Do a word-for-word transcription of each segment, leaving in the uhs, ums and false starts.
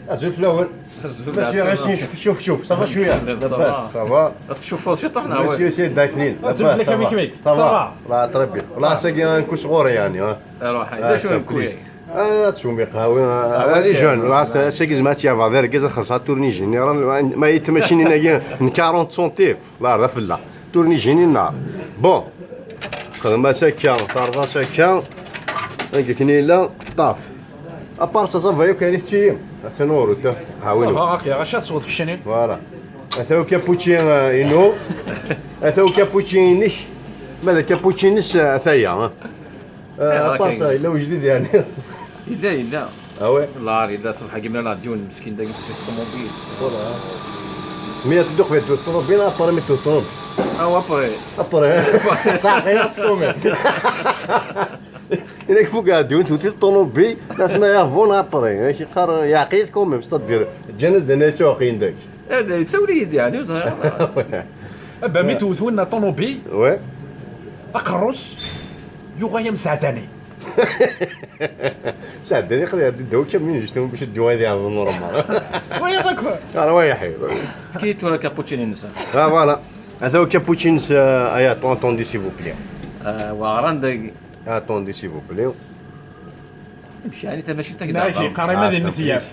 Azul fell-awen. Monsieur Rachid, شوف شوف شوف، ça va شوية؟ Ça va. Tcufeḍ ciṭuḥ neɣ مسيو سيد داكنين. Azul fell-ak a Mikmi. Ça va. Ça va. الله يطربي. والله ساكي نكون صغوري يعني ها. روح. آه، تشومي قهوة. آه، les jeunes. والله ساكي زعما تيافا دير كيزا خاصها تورني جينيرال. ما يتمشيني ناقي quarante centimes. لا لا فلا. تورني جيني النار. Bon. خدمة ساكا، طاردة ساكا. قلت لي لا، طاف. ابار سا صافا ياك يعني تشي. اتنورو تا. حاولوا. صافا هاك يا غاشا تصوت كشني. Voilà. اتاو كابوتشي، آه، انو. اتاو كابوتشي انك. ماذا كابوتشي نس، آه، ثايا، ها. آه، ابار سا الا وجديد يعني. الا الا. اه وي. لا الا صبح قلنا لا ديون مسكين داك في الطوموبيل. Voilà. مي تدوق في الطوموبيل، ابار مي الطوموبيل. اه وابري. ابري. صح يا طومي. إذا فوق عاد ديون توتي الطوموبيل، ناس ما يافون ابري، ماشي قار يعقيد كوميم، ستادير. جنز دنا يتسوقين داك. هذا يتسولي يدي يعني صغير. ابا مي توتونا طوموبيل. وي. اقروس. يوغا يا مساعداني. ساعدني قال لي هاد الدواء كاملين جبتهم باش الدواء هذه هذا نورمال. وي داكور. راه وي يحيى. كي تو كابوتشينو نسا. ها فوالا. هذا هو كابوتشينو س-، ايا طون طوندي سي فو بلي. آه، وغران داك. ها طوندي سي فو بلي. ماشي يعني تا ماشي تا كدا. ماشي قريب هذه المثياف.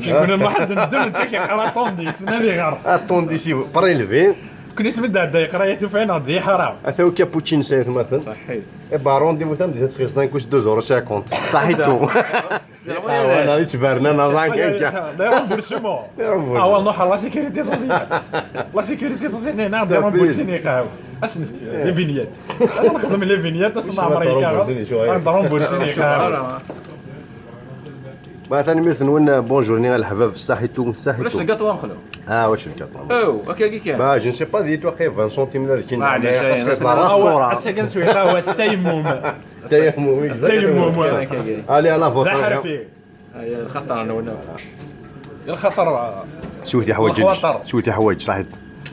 شي كنا واحد ندم انت كي قرا طوندي سنا لي غار. ها طوندي سي فو بريلفي. كنا اسم الدار داي قرايه فين هذه حرام. هذا هو كابوتشينو سيد مثلا. صحيح. اي با رونديفو تم ديت خيصنا كوش deux euros cinquante. صحيتو. انا يتبرنا انا زعما كان كان. لا رومبورسمون. رومبورسمون. اه والله نروح لا سيكوريتي سوسيال. لا سيكوريتي سوسيال هنا عندي رومبورسيني قهوه. اسم لي فينيات. انا نخدم لي فينيات اسمع امريكا. رومبورسيني شويه. عندي رومبورسيني قهوه. ما ثاني ميرس نون بونجور ني الحباب صحيتو صحيتو. واش الكاطو مخلو؟ اه واش الكاطو؟ او هكا كي كان. ما جو سي با ديت واقي vingt centimes هذيك. معليش. اسا كنسوي قهوه ستايموم. تيمم، تيمم. Allez, à la vôtre. لا حرفي. هيا الخطر انا ولا. الخطر. سويتي حوايج. الخطر. سويتي حوايج صحيت.